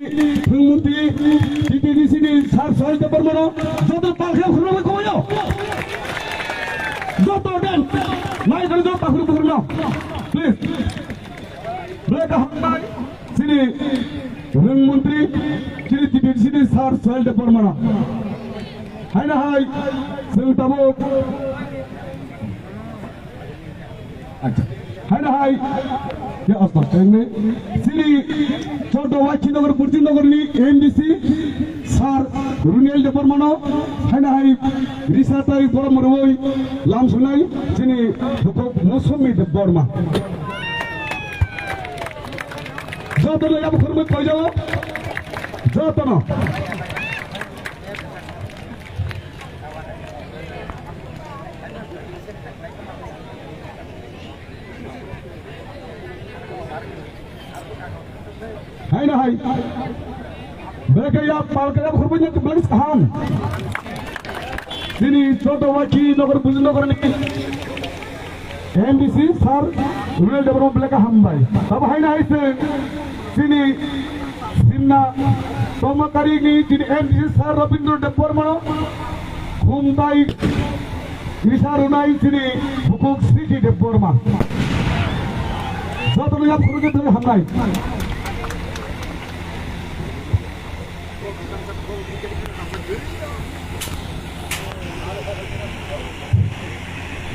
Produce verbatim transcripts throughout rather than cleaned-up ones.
Thwngmwntwi T T D C ni Sir Sohil Debbarmano joto palkhe khurui koyo. Joto den. Nai khani joto khurui khurui. Please. Belai kaham bai. Chini Rang Mantri, chini T T D C ni Sir Sohil Debbarmano. Haino hai, chwng tabuk. Acha. Haino hai. Ya, asta, tengni. Chini Chordo Wachi Nagar, Burji Nagar ni M D C, Sir Runel Debbarmano. Haino hai, risa tai borom rwui lam sunai, chini bukhuk Mosumi Debbarma. Jotono yabo khurmui koijago. Jotono. Haino hai. Belai khe ya palka ya khurmui ni belai kaham. Chini Chordo Wachi Nagar, Burji Nagar ni M D C Sir Runel Debbarma belai kaham bai. Tamo haino hai se chini Simna Tomakari ni chini M D C Sir Rabindra Debbarmano khumtai risa rwnai chini bukhuk Sriti Debbarma. Jotono yabo khurui khe belai hamnai.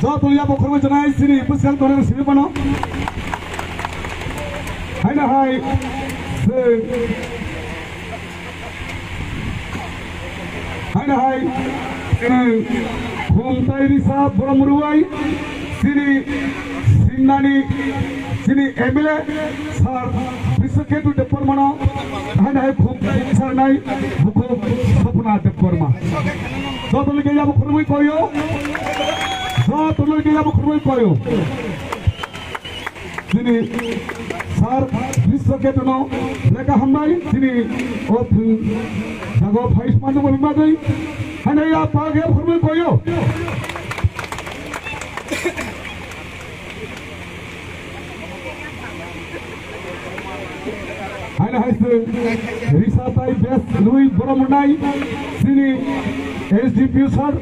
Jotono yabo khurui janai chini bwswk dona simi mano. Haino hai se Haino hai, chini khumtai risa borom rwui, chini Simnani, chini M L A Sir Biswaketu Debbarmano, haino hai khumtai risa rwnai bukhuk Swapna Debbarma. Jotono khe yabo khurmui koyo, jotono khe yabo khurmui koyo. Chini Sir Biswaketuno lekha hambai, chini o thwng jago phai smanjak bagwi. Haino ya palkhe khurmui koyo. Haino hai se risa tai bes rwui borom rwnai chini S D P O Sir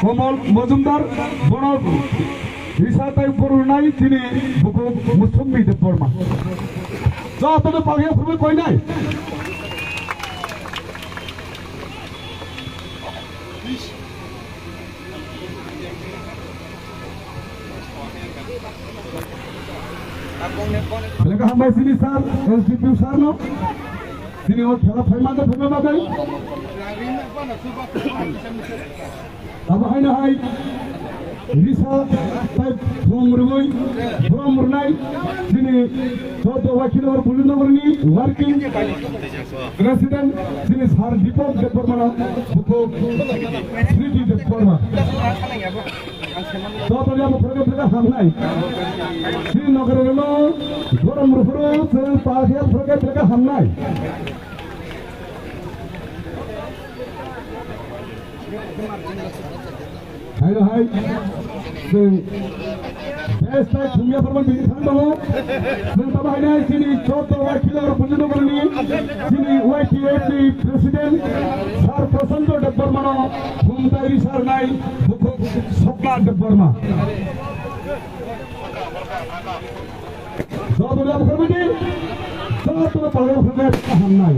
Komol Mojumdar, bono risa tai borom rwnai chini bukhuk Mosumi Debbarma. Jotono palkhe khurmui koinai. Belai kaham bai chini sir, S D P O sir no. Chini o khela phaima da phaima bagwi. Abo haino hai risa tai borom rwui, borom rwnai chini Chordo Wachi Nagar, Burji Nagar ni working President chini Sir Deepak Debbarmano bukhuk Sriti Debbarma. Joto ni abo phwrwngkhe belai hamnai. Chini nokharino borom rwphuru chwng palkhe phwrwngkhe belai hamnai. Haino hai, chwng best tai thumya pharma bini thang tongo. Chwng tamo haino hai chini Chordo Wachi Nagar, Burji Nagar ni chini Y T F ni president Sir Prashanto Debbarmano khumtai risa rwnai bukhuk Swapna Debbarma. Joto ni abo committee, joto ni palai hamnai.